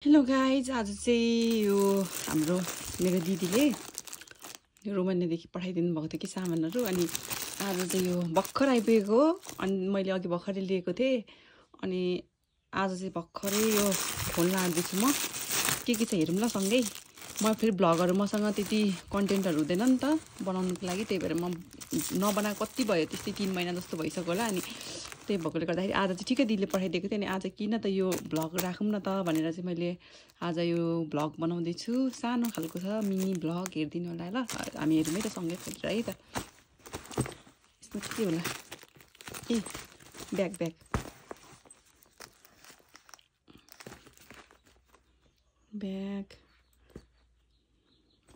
Hello guys, आज चाहिँ यो हाम्रो मेरो दिदीले रोमानियादेखि पठाइदिनु भएको थियो कि सामानहरू। अनि आज चाहिँ यो भर्खर आइपुगेको हो। अनि मैले अघि भर्खरै लिएको थिएँ। अनि आज चाहिँ भर्खरै यो खोल्न आँट्दैछु म। के छ हेरौँ ल सँगै। म फेरि भ्लगहरू मसँग त्यति कन्टेन्टहरू हुँदैन नि त बनाउनुको लागि, त्यही भएर म नबनाएको कति भयो, त्यस्तै 3 महिना जस्तो भइसक्यो होला। अनि त्यही भएकोले गर्दाखेरि आज चाहिँ ठिकै दिदीले पठाइदिएको थियो। अनि आज किन त यो भ्लग राखौँ न त भनेर चाहिँ मैले आज यो भ्लग बनाउँदैछु। सानो खालको छ, मिनी भ्लग, हेरिदिनु होला ल। हामी हेरौँ है त सँगै खोलेर है त। यसमा के होला? ए ब्याग ब्याग ब्याग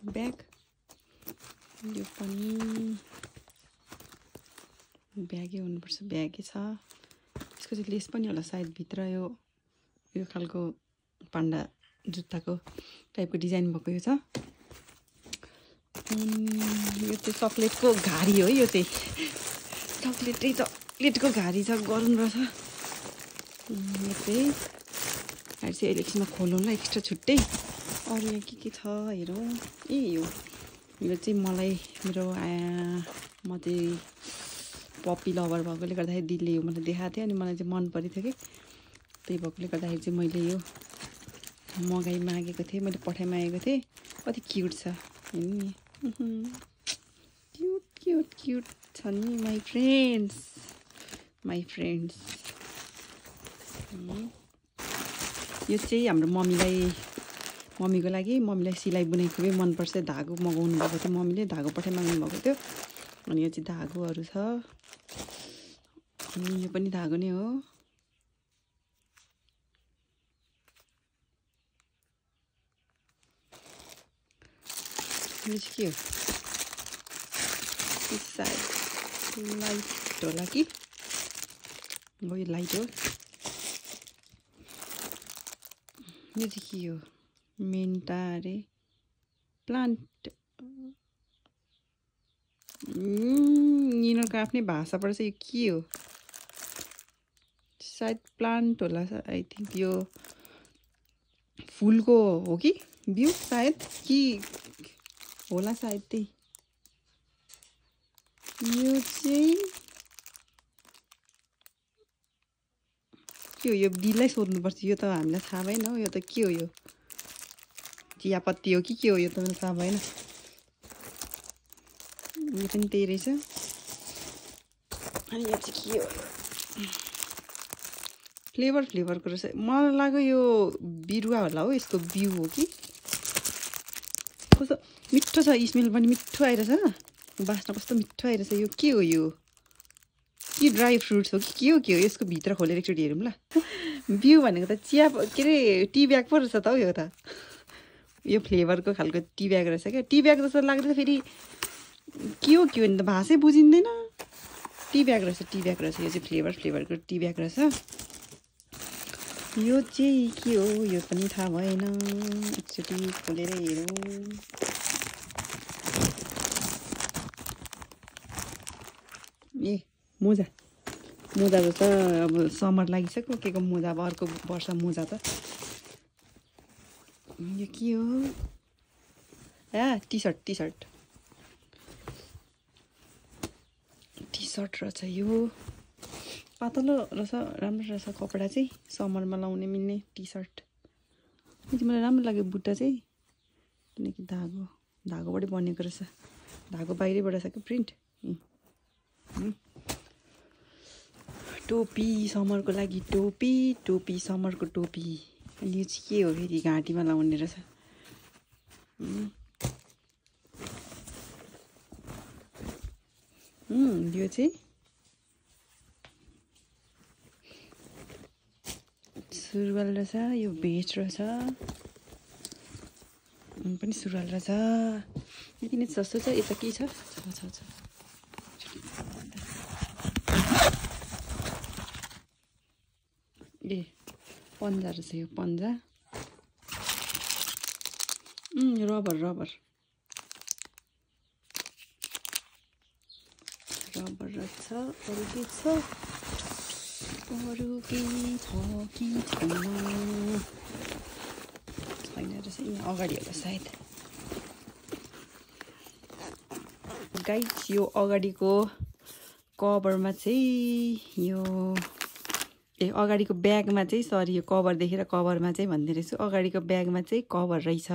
ब्याग यो पनि ब्यागै हुनुपर्छ। ब्यागै छ। यसको चाहिँ लेस पनि होला सायद भित्र। यो खालको पान्डा जुत्ताको टाइपको डिजाइन भएको यो छ। यो चाहिँ चक्लेटको घारी हो। यो चाहिँ चक्लेटको घारी छ, गरौँ रहेछ। यो चाहिँ अहिले एकछिनमा खोलौँ ल, एक्स्ट्रा छुट्टै। अरू यहाँ के छ हेरौँ। ए यो चाहिँ मलाई मेरो म चाहिँ पप्पी लभर भएकोले गर्दाखेरि दिदीले यो मलाई देखाएको थियो। अनि मलाई चाहिँ मन परेको थियो कि, त्यही भएकोले गर्दाखेरि चाहिँ मैले यो मागेको थिएँ, मैले पठाइमागेको थिएँ। कति क्युट छ हेर्नु नि, क्युट क्युट क्युट छ नि माई फ्रेन्ड्स। यो चाहिँ हाम्रो मम्मीको लागि, मम्मीलाई सिलाइ बुनाइ खुबै मनपर्छ। धागो मगाउनु भएको थियो, मम्मीले धागो पठाइमाग्नु भएको थियो। अनि यो चाहिँ धागोहरू छ। अनि यो पनि धागो नै हो। यो चाहिँ के हो? सायद लाइट होला कि? हो, यो लाइट हो। यो चाहिँ के हो? मेन्टा अरे प्लान्ट। यिनीहरूको आफ्नै भाषाबाट चाहिँ यो के हो? सायद प्लान्ट होला आई थिङ्क। यो फुलको हो कि बिउ सायद, कि होला सायद त्यही। यो चाहिँ के हो? यो दिदीलाई सोध्नुपर्छ, यो त हामीलाई थाहा भएन हो। यो त के हो? यो चियापत्ती हो कि के हो? यो त मलाई थाहा भएन। यो पनि त्यही रहेछ। अनि यो चाहिँ के हो? फ्लेभरको रहेछ। मलाई लाग्यो यो बिरुवा होला हो, यसको बिउ हो कि। कस्तो मिठो छ, स्मेल पनि मिठो आइरहेछ, बास्ना कस्तो मिठो आइरहेछ। यो के हो? यो के ड्राई फ्रुट्स हो कि के हो? यसको भित्र खोलेर एकचोटि हेरौँ ल। बिउ भनेको त चिया के अरे टी ब्याग पो रहेछ त हौ यो त। यो फ्लेभरको खालको टी ब्याग रहेछ क्या। टी ब्याग जस्तो लाग्दैन, फेरि के हो भने त भाषै बुझिँदैन। टी ब्याग रहेछ। यो चाहिँ फ्लेभरको टी ब्याग रहेछ। यो चाहिँ के हो? यो पनि थाहा भएन। एकचोटि खोलेर हेरौँ। ए मोजा रहेछ। अब समर लागिसक्यो, के को मोजा? अब अर्को वर्ष मोजा त। यो के हो? टी सर्ट रहेछ। यो पातलो रहेछ, राम्रो रहेछ कपडा चाहिँ, समरमा लाउनै मिल्ने टी सर्ट। यो चाहिँ मलाई राम्रो लाग्यो बुट्टा चाहिँ, किनकि धागोबाट बनेको रहेछ। धागो बाहिरैबाट छ कि प्रिन्ट। टोपी समरको लागि, टोपी समरको टोपी। अनि यो चाहिँ के हो? फेरि घाँटीमा लाउने रहेछ। यो चाहिँ सुरुवाल रहेछ। यो भेस्ट रहेछ। पनि सुरुवाल रहेछ। यो किन सस्तो छ? यता के छ? ए पन्जा रहेछ। यो पन्जा। रबर रहेछ। अरू के छ? अरू केही छ कि छैन? रहेछ यहाँ अगाडि होला सायद गाइस यो अगाडिको कभरमा चाहिँ यो अगाडिको ब्यागमा चाहिँ सरी यो कभर देखेर कभरमा चाहिँ भन्दै रहेछु अगाडिको ब्यागमा चाहिँ कभर रहेछ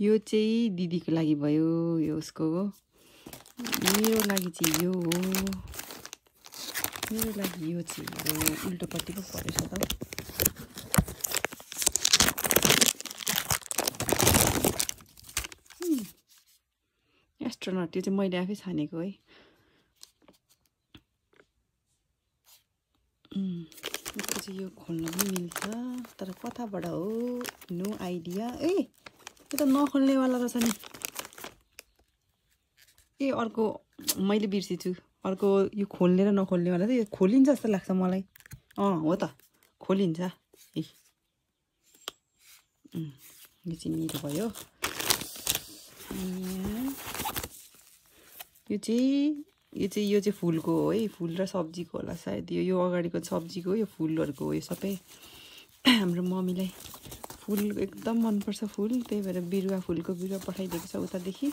यो चाहिँ दिदीको लागि भयो यो उसको मेरो लागि चाहिँ यो हो मेरो लागि यो चाहिँ हो उल्टोपट्टि पो परेछ त एस्ट्रोनट यो चाहिँ मैले आफै छानेको है यसको चाहिँ यो खोल्न पनि मिल्छ तर कताबाट हो नो आइडिया यो त नखोल्नेवाला रहेछ नि अर्को मैले बिर्सेछु अर्को यो खोल्ने र नखोल्नेवाला चाहिँ यो खोलिन्छ जस्तो लाग्छ मलाई हो त खोलिन्छ यो चाहिँ मेरो भयो यो चाहिँ फुलको हो है फुल र सब्जीको होला सायद यो अगाडिको सब्जीको यो फुलहरूको हो यो सबै हाम्रो मम्मीलाई फुल एकदम मनपर्छ फुल त्यही भएर बिरुवा फुलको बिरुवा पठाइदिएको छ उतादेखि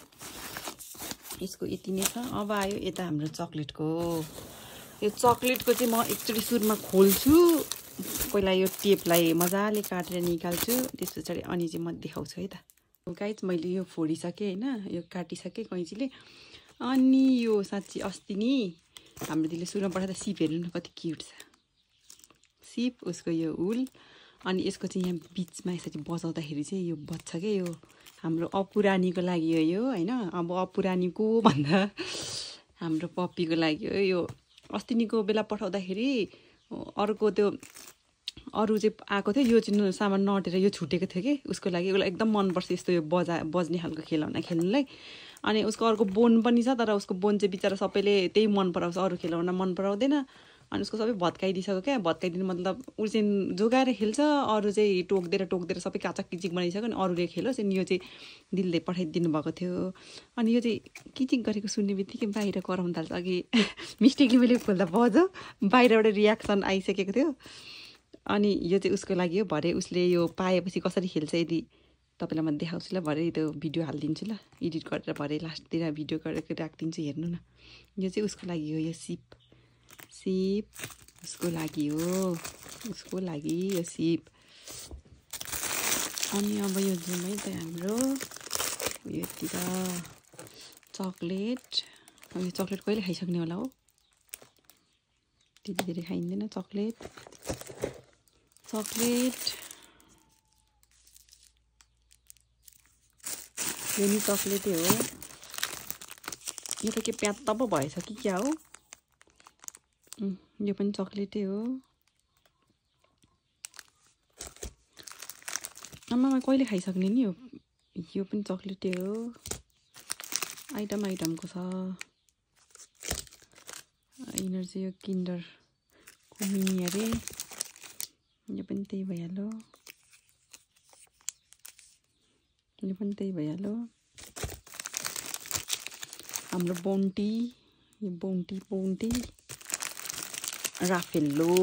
यसको यति नै छ अब आयो यता हाम्रो चक्लेटको यो चक्लेटको चाहिँ म एकचोटि सुरुमा खोल्छु पहिला यो टेपलाई मजाले काटेर निकाल्छु त्यस पछाडि अनि चाहिँ म देखाउँछु है त गाइस मैले यो फोडिसकेँ हैन यो काटिसकेँ कैँचीले अनि यो साँच्ची अस्ति नि हाम्रो दिदीले सुरुमा पठाउँदा सिप हेर्नु न कति क्युट छ सिप उसको यो उल अनि यसको चाहिँ यहाँ बिचमा यसरी बजाउँदाखेरि चाहिँ यो बज्छ के यो हाम्रो अपुरानीको लागि हो यो हैन अब अपुरानीको भन्दा हाम्रो पप्पीको लागि हो यो अस्तिनीको बेला पठाउँदाखेरि अर्को त्यो अरू चाहिँ आएको थियो यो चाहिँ सामान नटेर यो छुटेको थियो कि उसको लागि उसलाई एकदम मनपर्छ यस्तो यो बज्ने खालको खेलौना खेल्नुलाई अनि उसको अर्को बोन पनि छ तर उसको बोन चाहिँ बिचरा सबैले त्यही मन पराउँछ अरू खेलौना मन पराउँदैन अनि उसको सबै भत्काइदिइसक्यो क्या भत्काइदिनु मतलब ऊ चाहिँ जोगाएर खेल्छ अरू चाहिँ टोक्देर सबै काचक किचिक बनाइसक्यो अनि अरूले खेलोस् अनि यो चाहिँ दिदीले पठाइदिनु भएको थियो अनि यो चाहिँ किचिक गरेको सुन्ने बित्तिकै बाहिर कराउनु थाल्छ अघि मिस्टेकली मैले खोल्दा बज्यो बाहिरबाट रियाक्सन आइसकेको थियो अनि यो चाहिँ उसको लागि हो भरे उसले यो पाएपछि कसरी खेल्छ यदि तपाईँलाई म देखाउँछु ल भरे त्यो भिडियो हालिदिन्छु ल एडिट गरेर भरे लास्टतिर भिडियो गरेर राखिदिन्छु हेर्नु न यो चाहिँ उसको लागि हो यो सिप उसको लागि हो यो सिप अनि अब यो जुन है त हाम्रो यतिर चक्लेट यो चक्लेट कहिले खाइसक्ने होला हो त्यति धेरै खाइँदैन चक्लेट यो नि चक्लेटै हो यो त के प्यात पो भएछ कि क्या हो यो पनि चक्लेटै हो आमामा कहिले खाइसक्ने नि यो पनि चक्लेटै हो आइटमको छ यिनीहरू चाहिँ यो किन्डरको मिनी अरे यो पनि त्यही भइहाल्यो हाम्रो बोन्टी यो बोन्टी राफेल्लो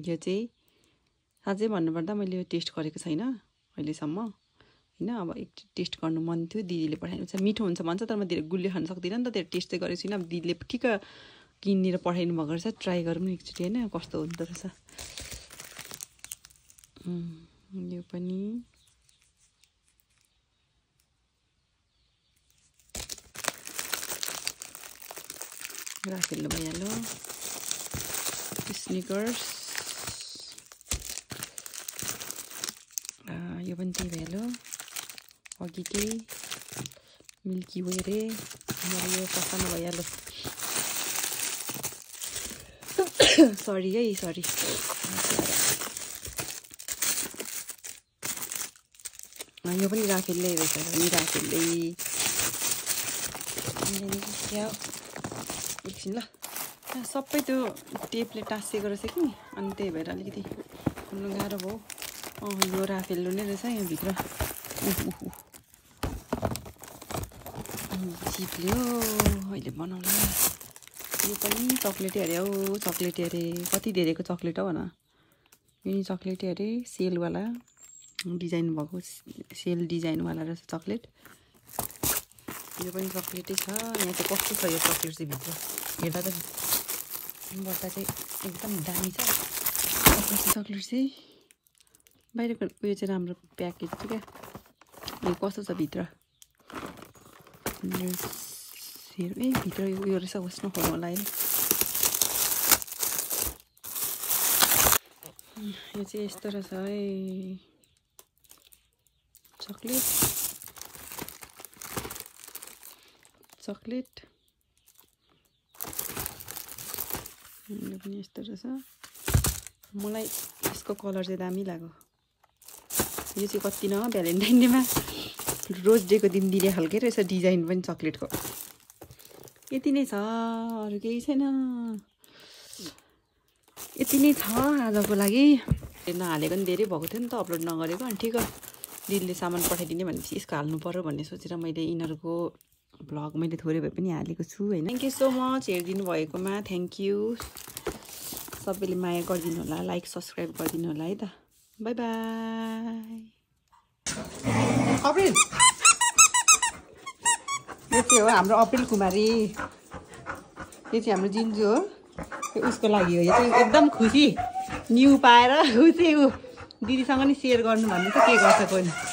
यो चाहिँ साँच्चै भन्नुपर्दा मैले यो टेस्ट गरेको छैन अहिलेसम्म हैन अब एक टेस्ट गर्नु मन थियो दिदीले पठाइनु छ मिठो हुन्छ भन्छ तर म धेरै गुलियो खान सक्दिनँ नि त त्यो टेस्ट चाहिँ गरेको छैन अब दिदीले ठिक किनेर पठाइनु भएको रहेछ ट्राई गरौँ न एकचोटि हैन कस्तो हुँदो रहेछ यो पनि राखेल्नु भइहाल्यो स्निकर्स यो पनि त्यही भइहाल्यो अघिकै मिल्की वे रे यो पकाउनु भइहाल्यो सरी यो पनि राखेल्लै रहेछ राखेल्लै एकछिन ल सबै त्यो टेपले टाँसिएको रहेछ कि अनि त्यही भएर अलिकति खोल्नु गाह्रो भयो यो राफेल्लो नै रहेछ यहाँभित्र चिप्ल्यो अहिले बनाउला यो पनि चक्लेटै अरे हौ चक्लेटै अरे कति धेरैको चक्लेट हो भन यही चक्लेट अरे सेलवाला डिजाइन भएको सेल डिजाइनवाला रहेछ चक्लेट यो पनि चक्लेटै छ यहाँ चाहिँ कस्तो छ यो चक्लेट चाहिँ भित्र हेर्दा त बट्टा चाहिँ एकदम दामी छ चक्लेट चाहिँ बाहिरको उयो चाहिँ राम्रो प्याकेज छ क्या यो कस्तो छ भित्र भित्र उयो रहेछ होस् नखाउनु होला है यो चाहिँ यस्तो रहेछ है चक्लेट यो पनि यस्तो रहेछ मलाई यसको कलर चाहिँ दामी लाग्यो यो चाहिँ कति न भ्यालेन्टाइन डेमा रोज डेको दिन दिने खालकै रहेछ डिजाइन पनि चक्लेटको यति नै छ अरू केही छैन यति नै छ आजको लागि नहालेको नि धेरै भएको थियो नि त अपलोड नगरेको अनि ठिक दिदीले सामान पठाइदिने भनेपछि यसको हाल्नु पर्यो भन्ने सोचेर मैले यिनीहरूको भ्लग मैले थोरै भए पनि हालेको छु होइन थ्याङ्क यू सो मच हेरिदिनु भएकोमा थ्याङ्क यू सबैले माया गरिदिनु होला लाइक सब्सक्राइब गरिदिनु होला है त बाई बाई अप्रिल यो चाहिँ हो हाम्रो अप्रिल कुमारी यो चाहिँ हाम्रो जिन्जु हो उसको लागि हो यो चाहिँ एकदम खुसी न्यू पाएर ऊ चाहिँ ऊ दिदीसँग नि सेयर गर्नु भन्नु त के गर्छ कोही